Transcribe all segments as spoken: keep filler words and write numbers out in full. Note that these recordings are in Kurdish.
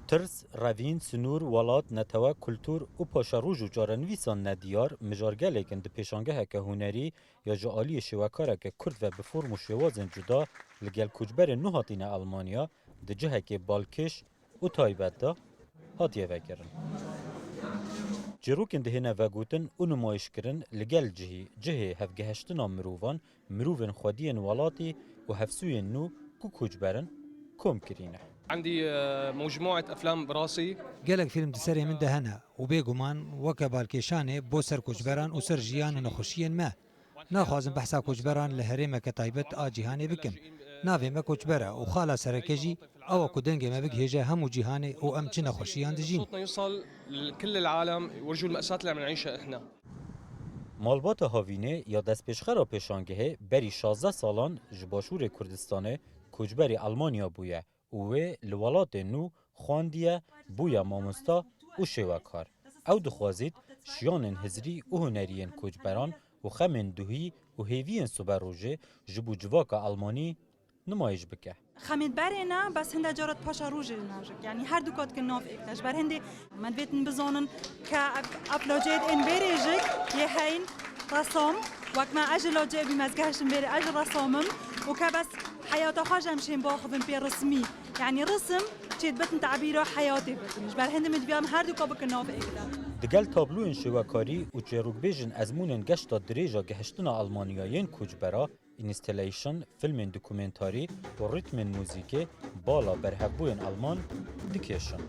Tirs, revîn, sinûr, welat, netewe, kultur û paşeroj û çarenivîsan nediyar, mijargelêk in di pêşangeheke hunerî ya ji aliyê şêwekareke Kurd ve bi form û şêwazên cuda li gel koçberên nû hatîne Elmanya, di cihekê balkêş û taybet de hatiye vekirin. Çîrokên dihêne vegotin û nimayîşkirin li gel cihî, cihê hevgehiştina mirovan, mirovên xwediyên welatî û hevsûyên nû ku koçber in, kom kirîne. عندي، آه، مجموعة أفلام براسي. Gelek fîlm di serê min de hene û bêguman weke balkêşanê bo ser koçberan û ser jiyan û nexweşiyên me. Naxwazim behsa koçberan li herêmeke taybet a cîhanê bikim. Navê me koçber e û xala sereke jî ew e ku dengê me bigihêje hemû cîhanê û em çi nexweşiyan dijîn. صوتنا يوصل لكل العالم، ورجوا المأساة اللي عم نعيشها إحنا. Malbata Havînê ya destpêşxera pêşangehê berî şazdeh salan ji Başûrê Kurdistanê koçberî Elmanya bûye û wê li welatê nû xwendiye, bûye mamosta û şêwekar. Ew dixwazît şiyanên hizrî û huneriyên koçberan û xemên duhî û hêviyên siberojê ji bo civaka Elmanî nimayîş bike. Xemên berê ne, bes hinde carat paşa rojê ne jik. Yanî her du kat kin nav êk de. Ji ber hindê me divêtin bizanin ke ev, ev laceyê ên berê jik yê heyn resam. Wek me ez ji laceyê bîm ez gehiştim berê ez ji resam im. Û ke bes heyata xwe ji em şên baxivin pê rismî. Yanî risim çêdbetin tebîra heyatê bikin. Ji ber hindê min diviyam her du ka bikin nav êk de. Digel tabloyên şêwekarî û çêrokbêjin ezmûnên geşta dirêja gehiştina Elmanya yên koçbera, Installation, filmên dokumentarî û rîtmên muzîkê bala berhevbûyên Elman dikêşin.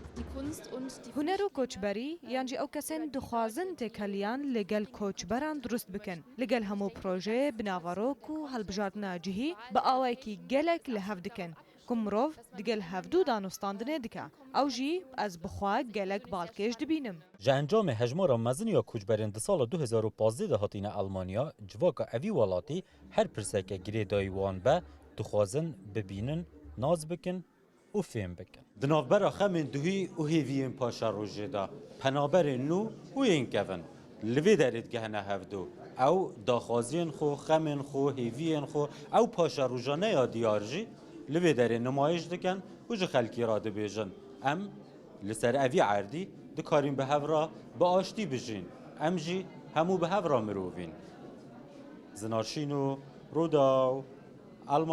Huner û koçberî, yan jî ew kesên dixwazin têkeliyan li gel koçberan dirust bikin, li gel hemû projeyê bi naverok û hilbijartina cihî bi awayekî gelek li hev dikin, ku mirov digel hevdû danûstandinê dike. Ew jî ez bi xwe gelek balkêş dibînim. Ji encamê hejmara mezin ya koçberên di sala du hezar û pazdeh de hatîne Elmanya, civaka evî welatî her pirseke girêdayî wan be, dixwazin bibînin, nas bikin û fêm bikin. Di navbera xemên duhî û hêviyên paşerojê de penaberên nû û yên kevin li vê derê digihine hevdû. Ew daxwaziyên xwe, xemên xwe, hêviyên xwe, ew paşeroja ne ya diyar jî li vê derê nimayîş dikin û ji xelkî re dibêjin, em li ser evî erdî dikarîn bi hev re bi aştî bijîn. Em jî hemû bi hev re mirov în. Zinar Şîno, Rûdaw, Elmanya.